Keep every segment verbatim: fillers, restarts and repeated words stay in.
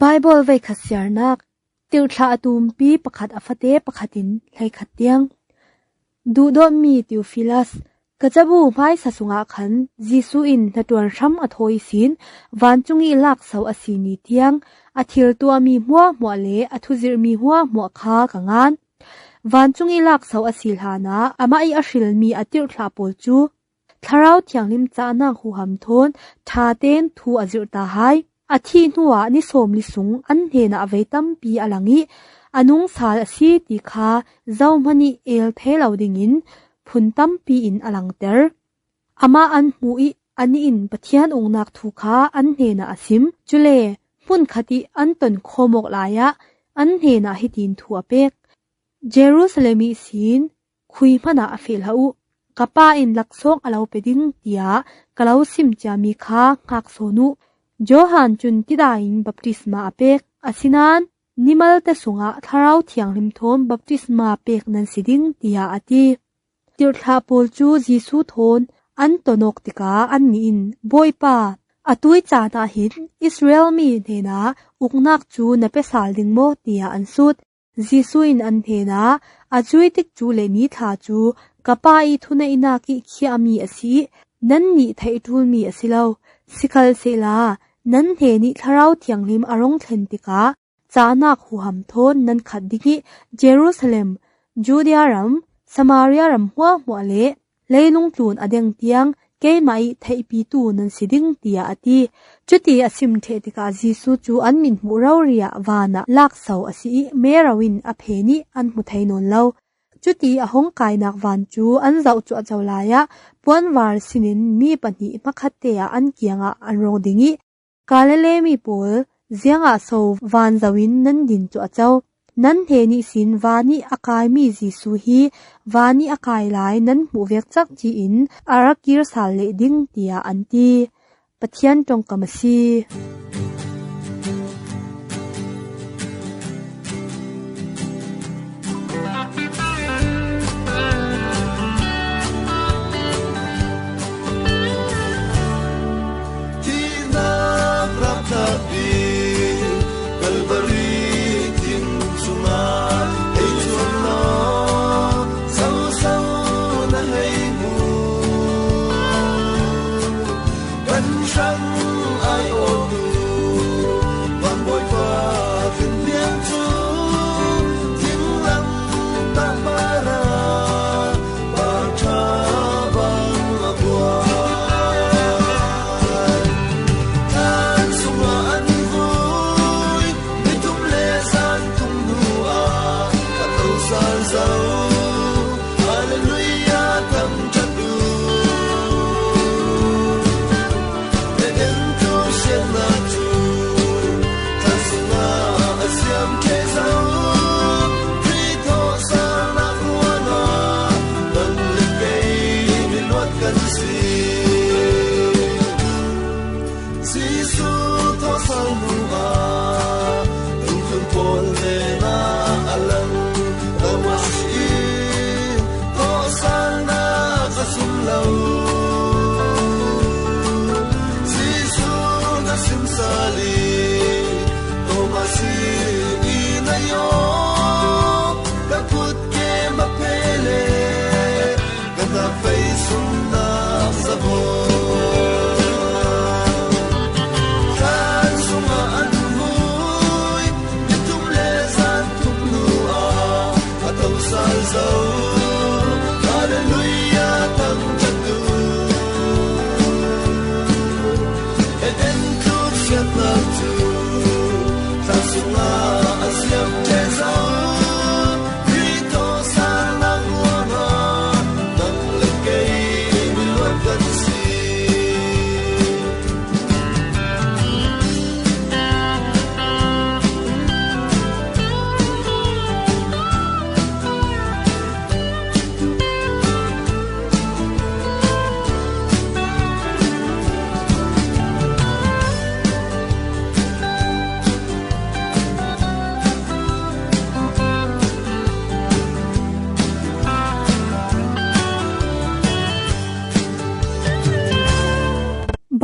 Baibal veikhat siarnak, tirhthlah a tumpi pakhat a fate pakhatin hleikhat tiang. Duhdawtmi Theofilas, ka cabu hmaisa sungah khan Jesuh in hnaṭuan hram a thawi sin vancung i lakso a si ni tiang a thil tuahmi hmuahhmuah le a thuzirhmi hmuahhmuah kha ka ngan. Vancung i lakso a si hlanah amah i a hrilmi a tirhthlah pawl cu Thlarau Thianghlim cahnak huham thawn ṭha tein thu a zirh ta hai. A thih hnuah ni sawmli sung an hnenah vei tampi a lang i a nungsal a si ti kha zohman i el thei lo dingin phun tampi in a langter. Amah an hmuh i anih in Pathian uknak thu kha an hnenah a sim. Cule hmunkhat i an ton khawm awk lai ah an hnenah hitin thu a pek: Jerusalem ihsin khui hmanah a feh hlah uh. Ka Pa in laksawng a lo pe ding, tiah ka lo sim ciami kha hngak sawn uh. Johan cun tidai in baptisma a pek. Asinain nimalte sungah Thlarau Thianghlim thawn baptisma pek nan si ding, tiah a ti. Tirhthlah pawl cu Jesuh thawn an ton awk tikah annih in, Bawipa, atu i caan ah hin Israel mi hnenah uknak cu na pe sal ding maw? tiah an sut. Jesuh in an hnenah, a cuih tikcu le ni thla cu ka Pa i thuneihnak i khiahmi a si i nannih theih ṭulmi a si lo. Sikhalsehla nan hnen i Thlarau Thianghlim a rung thlen tikah cahnak huham thawn nan khat ding i Jerusalem, Judea ram, Samaria ram hmuahhmuah le leilung tlun a deng tiang keimah i theihpitu nan si ding, tiah a ti. Cuti a sim ṭheh tikah Jesuh cu an mithmuh rori ah van ah lakso a si i mero in a phen i an hmu thei nawn lo. Cuti a hong kainak van cu an zoh cuahco lai ah puanvar sinin mi pahnih hmakhatte ah an kiangah an rung ding i, Galilee mi pawl, ziangah so van zoh in nan din cuahco? Nan hnen ihsin van i a kaimi Jesuh hi van i a kai lai nan hmuh vek cang ci-in a ra kir sal leh ding, tiah an ti. Pathian ṭongkam a si. Thihnak rapthlak ding Kalvari thing cungah ei cuanlaw, zoso na hei hmu? Kan hrang ai awtu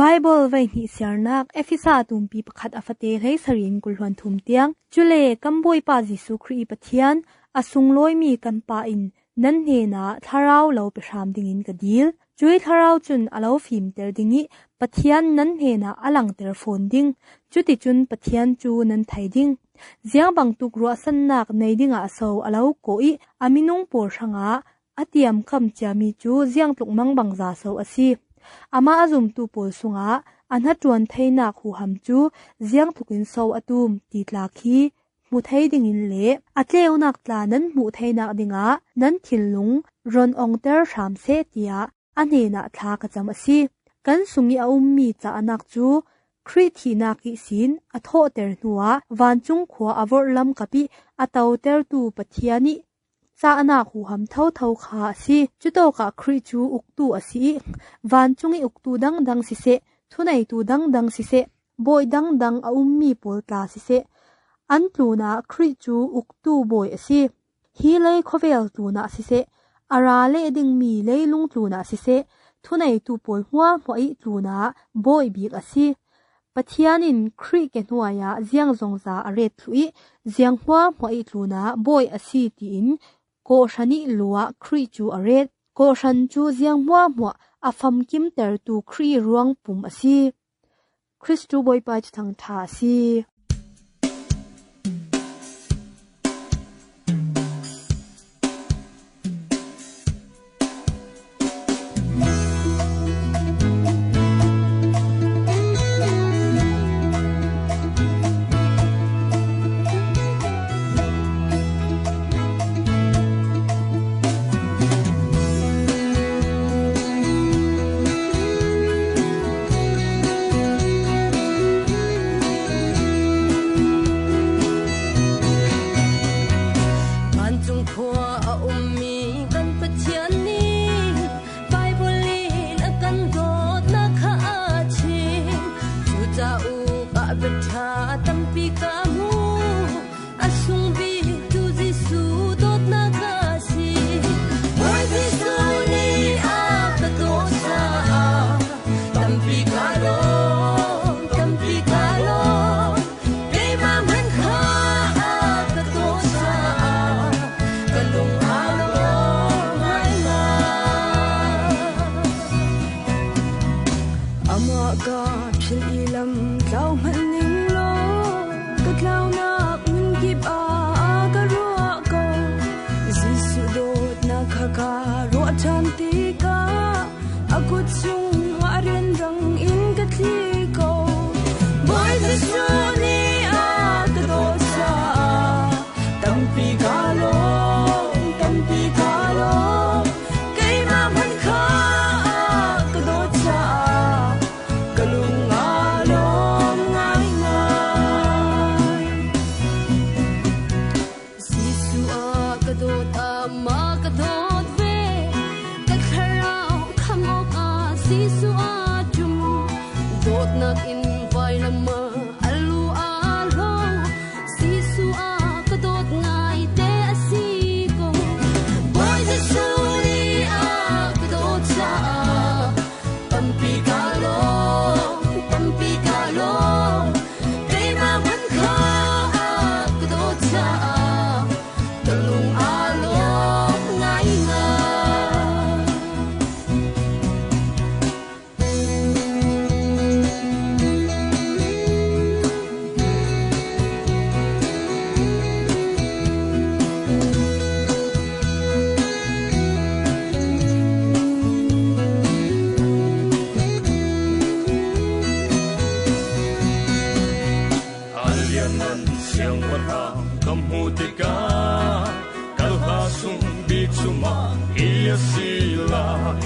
Baibal vaihnih siarnak, Efesa tumpi pakhat a fate hleisarih in kul hluan thum tiang. Cule kan Bawipa Jesuh Khrih i Pathian, a sunglawimi kan Pa in nan hnenah thlarau lo pe hram dingin ka dil. Cuih thlarau cun a lo fimter ding i Pathian nan hnenah a langter fawn ding. Cuticun Pathian cu nan thei ding. Ziang bangtuk ruahsannak nei dingah so a lo kawh i a minung pawl hrangah a tiamkam ciami cu ziangtluk mangbangza so a si. Amah a zumtu pawl sungah a hnaṭuan theinak huham cu ziangtlukin so a tum ti tla khi hmu thei dingin le a tleunak tla nan hmuh theinak dingah nan thinlung ron ongter hram seh, tiah a hnenah thla ka cam a si. Kan sung i a ummi cahnak cu Khrih thihnak ihsin a thawhter hnuah vancung khua a vorhlam kap i a totertu Pathian i cahnak huham thotho kha a si. Cutawkah Khrih cu uktu a si i vancung i uktu dangdang siseh, thuneitu dangdang siseh, bawi dangdang a ummi pawl tla siseh, an tlunah Khrih cu uktu bawi a si. Hi lei khuavel tlunah siseh, a ra leh dingmi leilung tlunah siseh, thuneitu pawl hmuahhmuah i tlunah bawi bik a si. Pathian in Khrih ke hnuai ah ziang zongza a ret thluh i ziang hmuahhmuah i tlunah bawi a si tiin kawhhran i luah Khrih cu a ret. Kawhhran cu ziang hmuahhmuah a famkimtertu Khrih ruangpum a si. Khristu Bawipa cu thangṭha a si. Vancung khua a ummi kan Pathian nih Baibal in a kan dawtnak kha a chim. Cucaah uk ah biaṭha tampi ka hmu. A sung biktu Jesuh dawtnak a si. Bawi Jesuh nih a ka dawt caah tampi ka lawm, tampi ka lawm. Keimah hmanh kha a ka dawt caah ka lung aa lawm ngaingai. Amah ka philh i lam tlau hmanh ning law, ka tlaunak hmun kip ah a ka ruah ko. Jesuh dawtnak kha ka ruah ṭhan tikah a kut sung a rianrang in ka thli ko. Bawi Jesuh nih a ka dawt caah tampi ka lawm, tampi ka lawm. Keimah hmanh kha a ka dawt caah ka lung aa lawm ngaingai. Jesuh a ka dawt, amah ka dawt ve. Ka thlarau kham awkah Jesuh a ṭum. Dawtnak in vailam ah a lu aa hlawm. Jesuh a ka dawt ngaite a si ko. Bawi Jesuh nih a ka dawt caah tampi ka lawm, tampi ka lawm. Keimah hmanh kha a ka dawt caah ka lung aa lawm ngaingai. A lianman siangpahrang ka hmuh tikah, ka lung sung bik cu mah hi a si lai.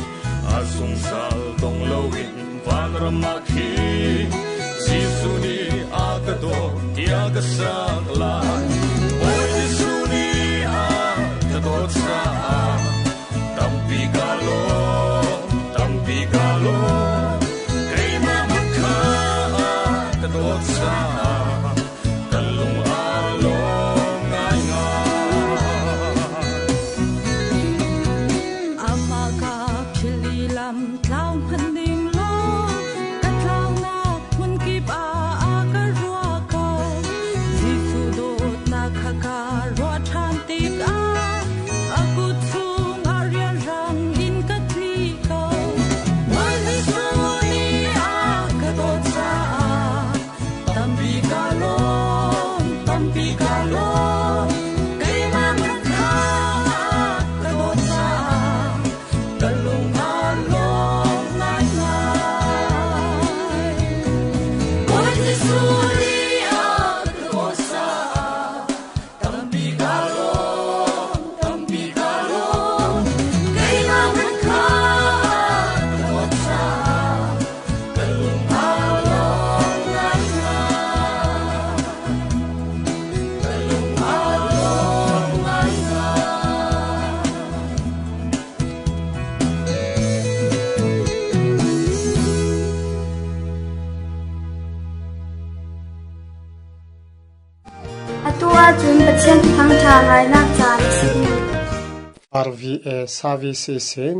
A zungzal tong loin vanram ah khi Jesuh nih a ka dawt tiah ka sak lai. Bawi Jesuh nih a ka dawt caah tampi ka lawm, tampi ka lawm. Keimah hmanh kha a ka dawt caah ka lung aa lawm ngaingai. Amah ka philh i lam tlau hmanh ning law, ka Ngaihnak caan a si. R V A Services in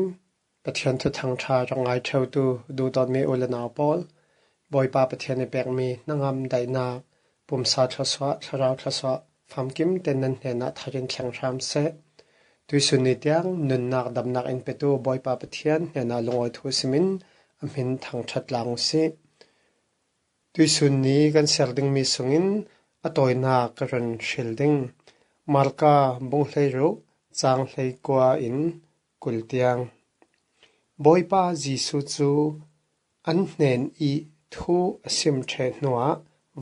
Pathian thuthang ṭha rak ngai ṭheutu duhdawtmi u le nau pawl, Bawipa Pathian i pekmi hnangam daihnak, pumsa thluasuah, thlarau thluasuah, famkim ten nan hnenah thar in thleng hram seh. Tuisun ni tiang nunnak damnak in petu Bawipa Pathian hnenah lungawi thu simin a hmin thangṭhat lang u sih. Tuisun ni kan ser dingmi sungin a tawinak ka run hril ding. Marka bung hleiruk, cang hleikua in kul tiang. Bawipa Jesuh cu an hnen i thu a sim ṭheh hnuah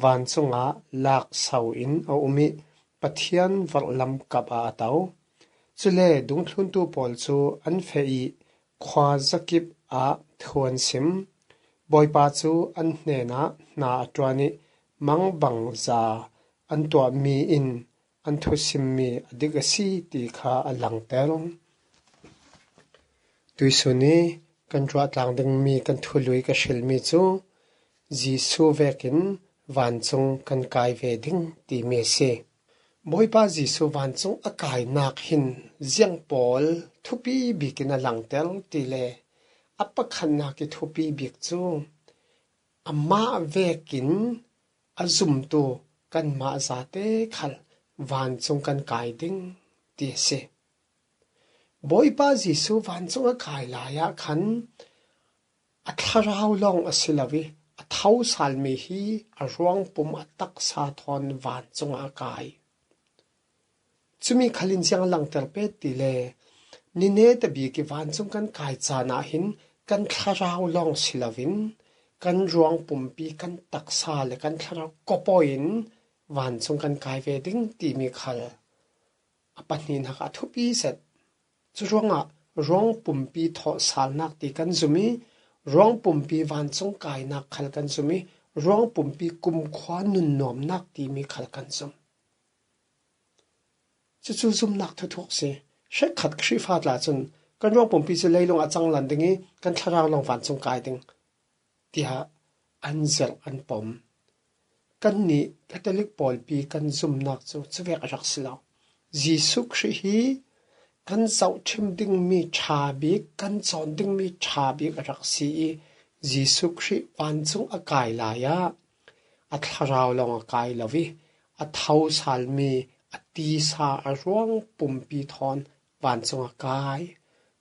vancung ah lakso in a um i Pathian vorhlam kap ah a to. Cule dungthluntu pawl cu an feh i khuazakip ah thu an sim. Bawipa cu an hnenah hna a ṭuan i mangbangza an tuahmi in an thusimmi a dik a si ti kha a langter. Tuisun i kan ruahtlang dingmi kan thului ka hrilmi cu Jesuh vekin vancung kan kai ve ding timi a si. Bawipa Jesuh vancung a kainak hin ziang pawl thupi bikin a langter tile, a pakhatnak i thupi bik cu amah vekin a zumtu kanmah zate khal vancung kan kai ding ti a si. Bawipa Jesuh vancung a kai lai ah khan a thlarau lawng a si lo i, a thosalmi hi a ruangpum a taksa thawn vancung ah a kai. Cumi khal in ziang a langter pet tile, ni neta bik i vancung kan kai caan ah hin kan thlarau lawng si loin kan ruangpumpi, kan taksa le kan thlarau kopawi in vancung kan kai ve ding timi khal a pahnihnak ah a thupi zet. Curuangah ruangpumpi thawhsalnak ti kan zum i, ruangpumpi vancung kainak khal kan zum i, ruangpumpi kumkhua nunnuamnak timi khal kan zum. Cucu zumnak thuthuk si. Hrekkhat Khrihfa tla cun kan ruangpumpi cu leilung a canglan ding i kan thlarau lawng vancung kai ding, tiah an zirh an pom. Kannih Catholic pawlpi kan zumnak cu cuvek a rak si lo. Jesuh Khrih hi kan zohṭhim dingmi ṭha bik, kan cawn dingmi ṭha bik a rak si i, Jesuh Khrih vancung a kai lai ah a thlarau lawng a kai lo i, a thosalmi, a tisa, a ruangpumpi thawn vancung a kai.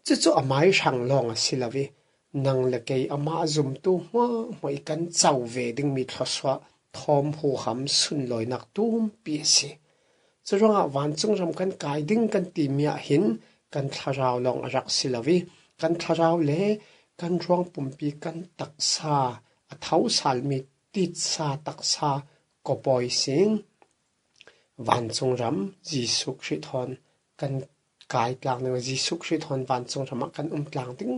Cucu amai hrang lawng a si lo i, nang le kei amah zumtu hmuahhmuah i kan co ve dingmi thluasuah thawm huham sunlawinak tumpi a si. Curuangah vancung ram kan kai ding kan timi ah hin kan thlarau lawng a rak si lo i, kan thlarau le kan ruangpumpi, kan taksa, a thosalmi titsa taksa kopawi sin vancung ram Jesuh Khrih thawn kan kai tlang ding, Jesuh Khrih thawn vancung ram ah kan um tlang ding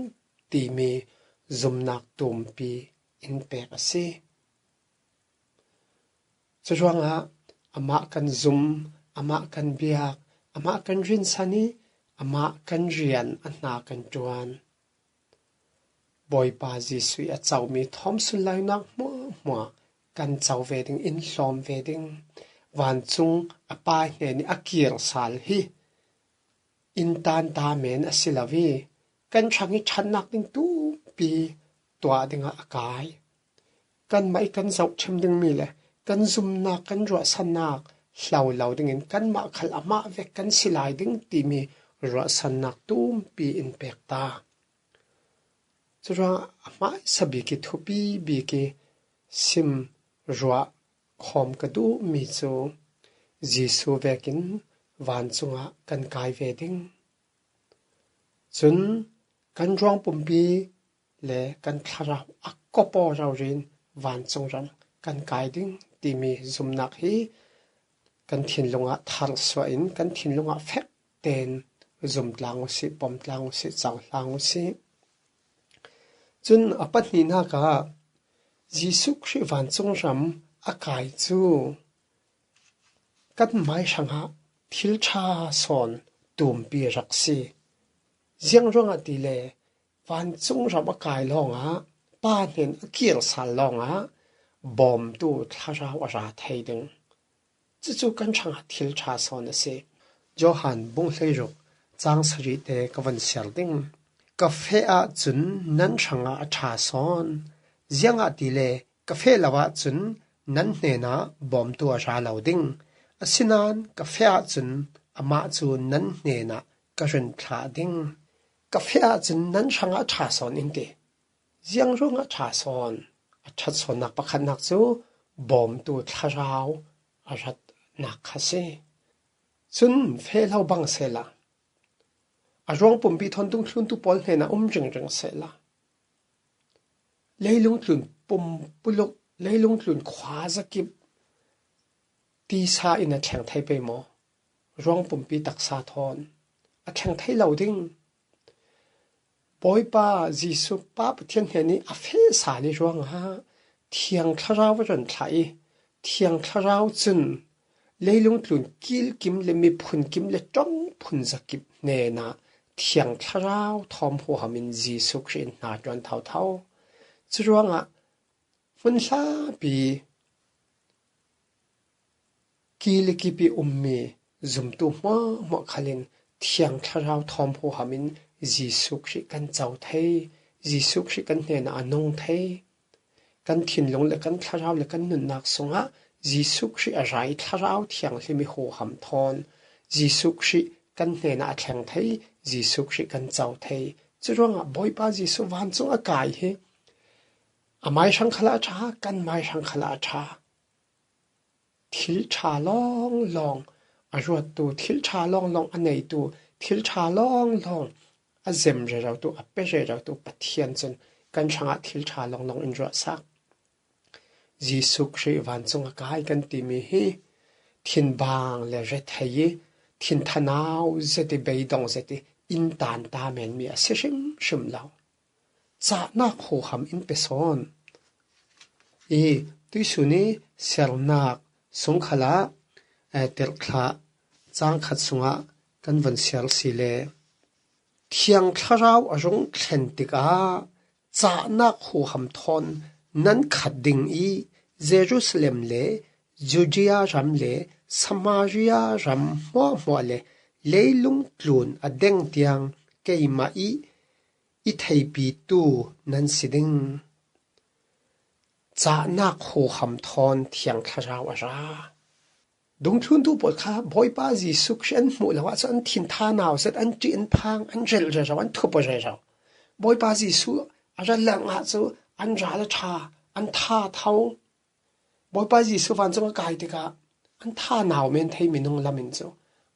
timi zumnak tumpi in pek a si. Curuangah amah kan zum, amah kan biak, amah kan rinsan i amah kan rian a hna kan ṭuan. Bawipa Jesuh i a comi thawm sunlawinak hmuahhmuah kan co ve ding, in hlawm ve ding. Vancung a Pa hnen i a kir sal hi in tanta men a si lo i, kan hrang i ṭhatnak ding tumpi tuah dingah a kai. Kanmah i kan zohṭhim dingmi le kan zumnak, kan ruahsannak hlo lo dingin kanmah khal amah vek kan si lai ding timi ruahsannak tumpi in pek ta. Curuangah a hmaisa bik i thupi bik i sim ruah khawm ka duhmi cu Jesuh vekin vancung ah kan kai ve ding. Cun kan ruangpumpi le kan thlarau a kawpaw rori in vancung ram kan kai ding timi zumnak hi kan thinlung ah tharsuah in, kan thinlung ah fek tein zum tlang u sih, pom tlang u sih, co hlang u sih. Cun a pahnihnak ah Jesuh Khrih vancung ram a kai cu kan mai hrangah thil ṭha sawn tumpi rak si. Ziang ruangah tile, vancung ram a kai lawngah, Pa hnen a kir sal lawngah bawmtu thlarau a ra thei ding. Cucu kan hrangah thil ṭha sawn a si. Johan bung hleiruk, cang sarihte ka von siar ding. Ka feh ahcun nan hrangah a ṭha sawn. Ziangahtile ka feh lo ahcun nan hnenah bawmtu a ra lo ding. Asinain ka feh ahcun amah cu nan hnenah ka run thlah ding. Ka feh ahcun nan hrangah a ṭha sawn in ti. Ziang ruangah ṭha sawn? A ṭhat sawnnak pakhatnak cu bawmtu thlarau a ratnak kha si. Cun feh lo bang sehla, a ruang pumpi thawn dungthluntu pawl hnenah um ringring sehla, leilung tlun pumpuluk, leilung tlun khua zakip tisa in a thleng thei pei maw? Ruang pumpi taksa thawn a thleng thei lo ding. Bawipa Jesuh Pa Pathian hnen ih a feh sal ih ruangah Thiang Thlarau a run thlah ih, Thiang Thlarau cun leilung tlun kilkim le miphun kim le ṭong phun zakip hnenah Thiang Thlarau thawm huham in Jesuh Khrih in hna ṭuan thotho. Curuangah hmun hlapi ki le kip ih ummi zumtu hmuahhmuah khal in Thiang Thlarau thawm huham in Jesuh Khrih kan co thei, Jesuh Khrih kan hnenah a nung thei. Kan thinlung le kan thlarau le kan nunnak sungah Jesuh Khrih a ra ih Thlarau Thianghlim ih huham thawn Jesuh Khrih kan hnenah a thleng thei, Jesuh Khrih kan co thei. Curuangah Bawipa Jesuh vancung a kai hi amai hrang khalah a ṭha, kanmai hrang khalah a ṭha. Thil ṭha lawnglawng a ruattu, thil ṭha lawnglawng a neitu, thil ṭha lawnglawng a zem rerotu, a pe rerotu Pathian cun kan hrangah thil ṭha lawnglawng in ruahsak. Jesuh Khrih vancung a kai kan timi hi thinbang le rethei ih thinthanau zet ih beidong zet ih in tanta menmi a si hrimhrim lo. Cahnak huham in pe sawn. Ih tuihsun ih siarnak sung khalah, eh, tirhthlah cangkhat sungah kan von siar si le, Thiang Thlarau a rung thlen tikah cahnak huham thawn nan khat ding ih Jerusalem le Judea ram le Samaria ram hmuahhmuah le leilung tlun a deng tiang keimah ih i theipitu nan si ding. Cahnak huham thawn Thiang Thlarau a ra. Dungthluntu pawl kha Bawipa Jesuh Khrih an hmuh lo ahcun an thin tha nau zet, an ṭih an phang, an relh rero, an thup rero. Bawipa Jesuh a ra lengah cu an ral a ṭha, an tha tho. Bawipa Jesuh vancung a kai tikah an tha nau men thei minung lam in cu.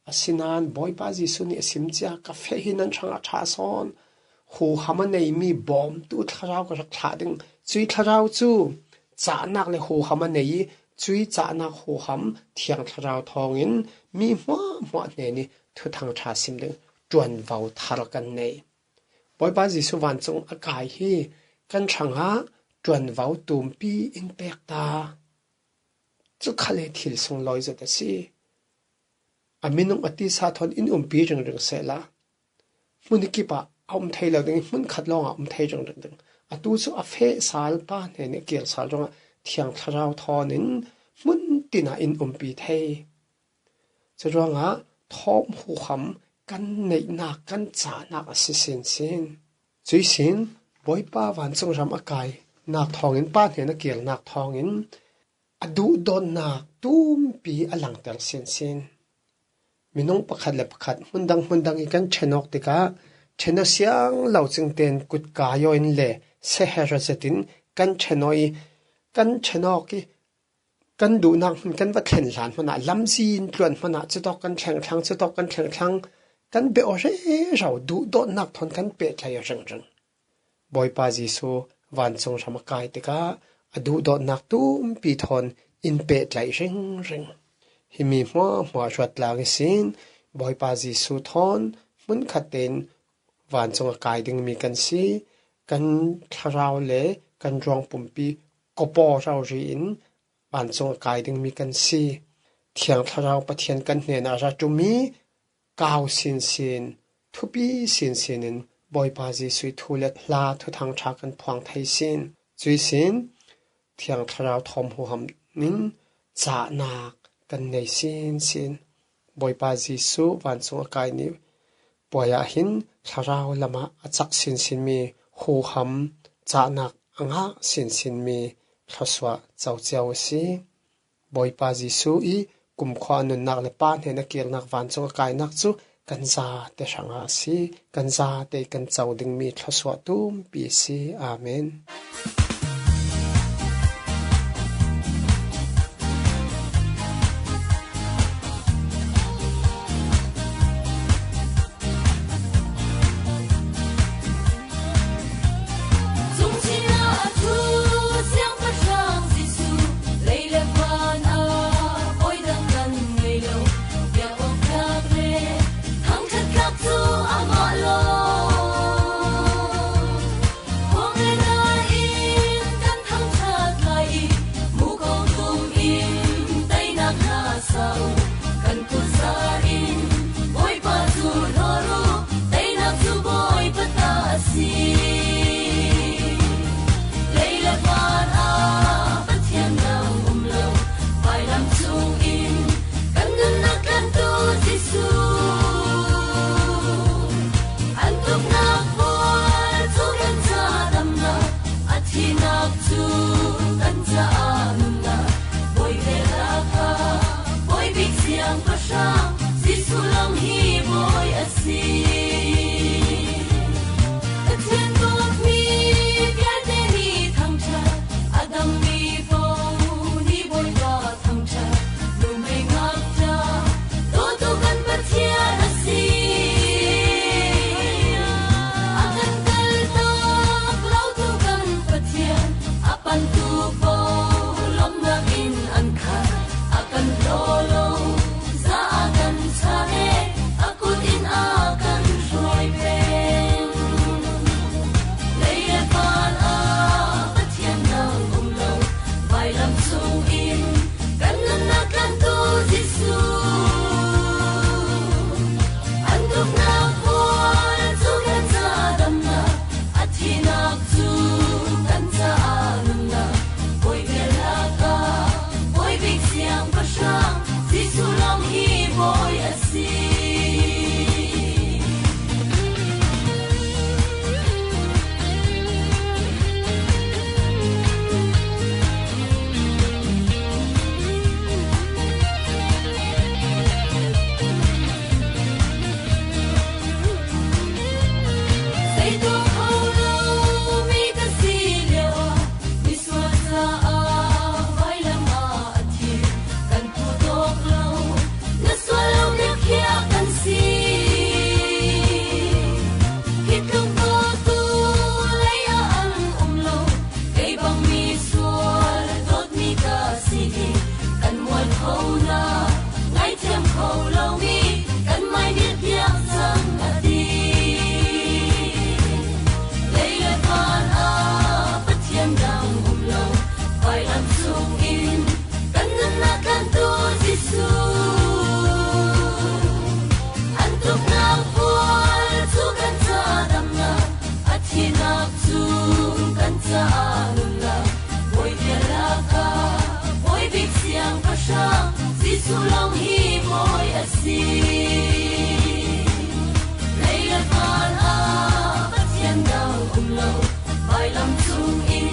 Asinain Bawipa Jesuh nih a sim cia, ka feh hi nan hrangah ṭha sawn, huham a neimi bawmtu thlarau ka rak thlah ding. Cui thlarau cu cahnak le huham a nei ih, cui cahnak huham Thiang Thlarau thawngin mi hmuahhmuah hnen ih Thuthang ṭha sim ding ṭuanvo thar kan nei. Bawipa Jesuh vancung a kai hi kan hrangah ṭuanvo tumpi in pek ta. Cu khal hi thil sunglawi zet a si. A minung a tisa thawn in umpi ringring sehla, hmun hi kipah a um thei lo ding ih, hmun khat lawngah a um thei ringring ding. Atu cu a feh sal Pa hnen ih a kir sal ruangah Thiang Thlarau thawn in hmun tinah in umpi thei. Curuangah thawm huham kan neihnak, kan cahnak a si sinsin. Cui sin Bawipa vancung ram a kainak thawngin, Pa hnen a kirnak thawngin a duhdawtnak tumpi a langter sinsin. Minung pakhat le pakhat hmundang hmundang ih kan ṭhen awk tikah ṭhen aw siang lo cingten kutkai aw in le seher zetin kan ṭhen aw ih, kan ṭhen awk ih, kan duhnak hmun kan va thlen hlan hmanah, lamzin tluan hmanah cutawk kan thleng thlang, cutawk kan thleng thlang, kan beh aw rero, duhdawtnak thawn kan pehtlai aw ringring. Bawipa Jesuh vancung ram a kai tikah a duhdawtnak tumpi thawn in pehtlai ringring. Himi hmuahhmuah ruat tlang ihsin Bawipa Jesuh thawn hmunkhat tein vancung a kai dingmi kan si. Kan thlarau le kan ruang pumpi kawpaw rori in vancung a kai dingmi kan si. Thiang Thlarau Pathian kan hnenah a ra ṭummi kau sinsin, thupi sinsin in Bawipa Jesuh ih thu le hla Thuthang ṭha kan phuang thei sin. Cui sin Thiang Thlarau thawm huham in cahnak kan nei sinsin. Bawipa Jesuh vancung a kai ni puai ah hin thlarau lamah a cak sinsinmi huham cahnak a ngah sinsinmi thluasuah cocio a si. Bawipa Jesuh i kumkhua a nunnak le Pa hnen a kilnak vancung a kainak cu kan zate hrangah a si. Kan zate kan co dingmi thluasuah tumpi a si. Amen. Cungchin ah a thu siang pahrang Jesuh, lei le van ah bawi dang kan ngei lo. Biak awk tlak le thangṭhat tlak cu amah lawng. Khuang le na in kan thangṭhat lai i, muko tum in teinak hla sa u. Kan kut za in Bawipa cu hlawr u, teinak cu Bawipa ta a si. Lei le van ah Pathian dang um lo, vailam chung in kan nunnak tlantu Jesuh. An tuknak pawl cu kan caah damnak, a thihnak cu kan caah nunnak. Bawi velak ah Bawi bik siang pahrang Jesuh lawng hi Bawi a si. Pathian kawkmi vialte nih thangṭhat a dammi paoh nih Bawipa thangṭhat, numei ngakṭah dawtu kan Pathian a si. A kan kaltak lotu kan Pathian, a pantu paoh lawmhnak in an khat, a kan hlaw lo, za a kan chah le a kut in a kan hruai peng. Lei le van ah Pathian dang um lo, vailam chung in kan nunnak tlantu Jesuh. An tuknak pawl cu kan caah damnak, a thihnak cu kan caah nunnak. Bawi velak ah Bawi bik siang pahrang Jesuh lawng hi Bawi a si. Zeitluk kho lo mi ka si lio ah, misual caah vailam ah a thi kan puhtawk lo, na sual lo deuh khiah kan si. Hi tluk dawtu lei ah an um lo, kei bang misual dawtmi ka si i, kan mual kho nak, ngaithiam kho lomi kan mai nih piak cang a ti. Lei le van ah Pathian dang um lo, vailam chung in kan nunnak tlantu Jesuh. An tuknak pawl cu kan caah damnak, a thihnak cu kan caah nunnak. Bawi velak ah Bawi bik siang pahrang Jesuh lawng hi Bawi a si. Lei le van ah Pathian dang um lo, vailam chung in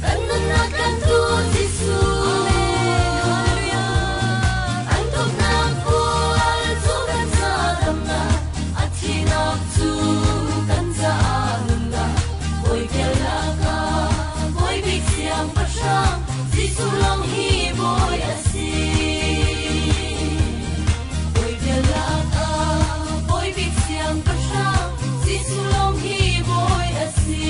kan nunnak tlantu Jesuh. An tuknak pawl cu kan caah damnak, a thihnak cu kan caah nunnak. Bawi velak ah Bawi bik siang pahrang Jesuh lawng hi Bawi a si. Bawi velak ah Bawi bik siang pahrang Jesuh lawng hi Bawi a si.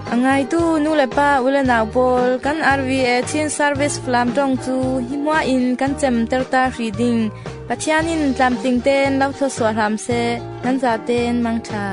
A ngaitu nu le pa, u le nau pawl, kan R V A Chin Service Falam ṭong cu hi hmuah in kan cemter ta hrih ding. Pathian in tlamtling tein lo thluasuah hram seh, nan zatein mangṭha.